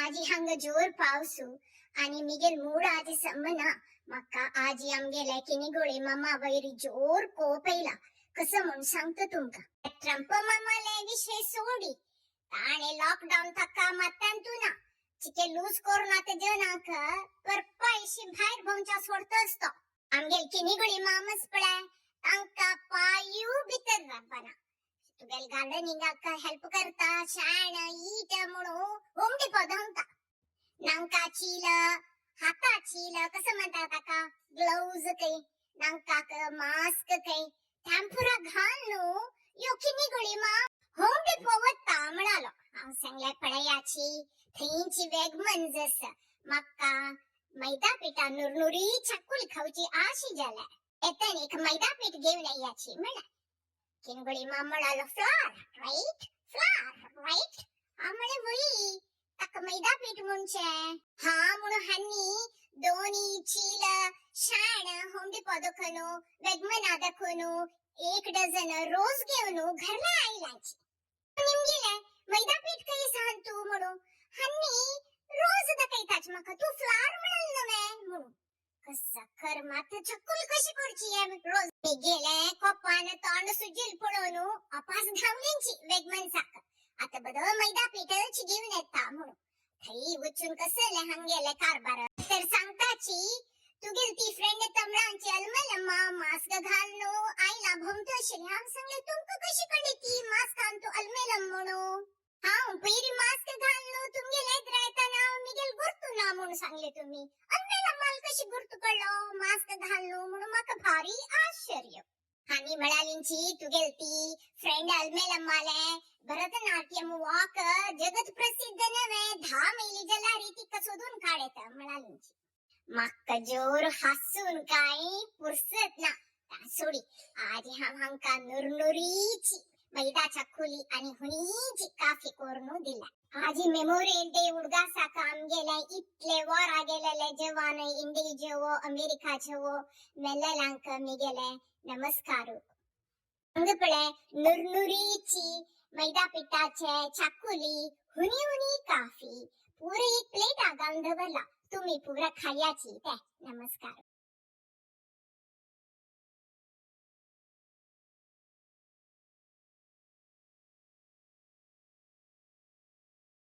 आजी हांगा जोर पावसू आनी मिगेल मूड आजी समना. म्हाका आजी आमगेले किनिगोळी मामा वयर जोर कोप येयला. कसं म्हूण सांगता तुमकां. ट्रंप मामाले विशय सोडी, ताणे लॉकडाऊन ताका मात्यांतू ना चिके लूज करून आता जनाक पर पैशे भायर भोंवच्या सोडतच तो. आमगेल किनिगोळी मामच पळय, तांका पायू भितर रावना. तुगेल गार्डनिंगाक हेल्प करता, शेण ईट म्हणून होम डिपो धांवता. नांका चील, हाता चील, कसं म्हणता ताका, ग्लोव्ज काही, नांकाक मास्क काही थांपुरा घाल न्हू यो किनिगोळी मा होम डिपो वता म्हणालो. हांव सांगले, पळयाची थंयची वेगमन म्हाका मैदा पिठा नुरनुरी चाकूल खावची आशी जाल्या. येतन एक मैदा पीठ घेऊन याची म्हणा. किनगुळी मा म्हणालो, फ्लार राईट, फ्लार राईट. हा म्हणे, वई ताका मैदा पीठ म्हणचे हा. म्हणून हांनी दोनी चील शाण होम डिपो दाखोवन, वेगमना दाखोवन एक डझन रोज घेऊन घरला आयलाची. निमगिले मैदा पीठ काही सांग तू म्हणून हांनी रोज दाखयताच म्हाका, तू फ्लार म्हणाल नव्हे म्हणून. कसं कर मात चक्कुल कशी करची रोज. मी गेले कोपान तोंड सुजील पळोवन अपास धांवलींची वेगमनसाक, आता बदल मैदा पीठची घेऊन येता म्हणून. थंय वचून कसले हांगेले कारभार तर सांगताची, तुगेल ती फ्रेंड तमळांची अलमलम्मा मास्क घालनो आयला भोंवतो आशिल्ली. हांव सांगले, तुमकां कशी कळ्ळी ती मास्क घालून तू अलमेलम म्हणून? हांव पयली मास्क घालनो तुमगेले येताना मिगेल गुर्तू ना म्हणून सांगले तुम्ही. अलमेलम्माल कशी गुर्तू कळलो मास्क घालनो म्हणून? म्हाका भारी आश्चर्य. आणि म्हणालींची, तुगेल ती फ्रेंड अलमेलम्माले भरतनाट्यम वॉक जगत प्रसिद्ध नव्हे, 10 मैली जलारी तिका सोदून काढेत म्हणालींची. म्हाका जोर हासून काय पुरसत ना. सोडी, आजी हांव हांका नुरनुरीची मैदाच्या खुली आणि हुनीची काफी करून दिला. आजी मेमोरियल डे उडगासाक आमगेले इतले वरा गेलेले जवान, इंडियेचे अमेरिकाचे मेल्लेलांक मिगेले नमस्कार. हांगा पळय नुरनुरीची मैदा पिठाचे चाकुली, हुनी हुनी काफी, पुरे एक प्लेट आगावन दवरला. तुम्ही पुरा खायाची ते. नमस्कार.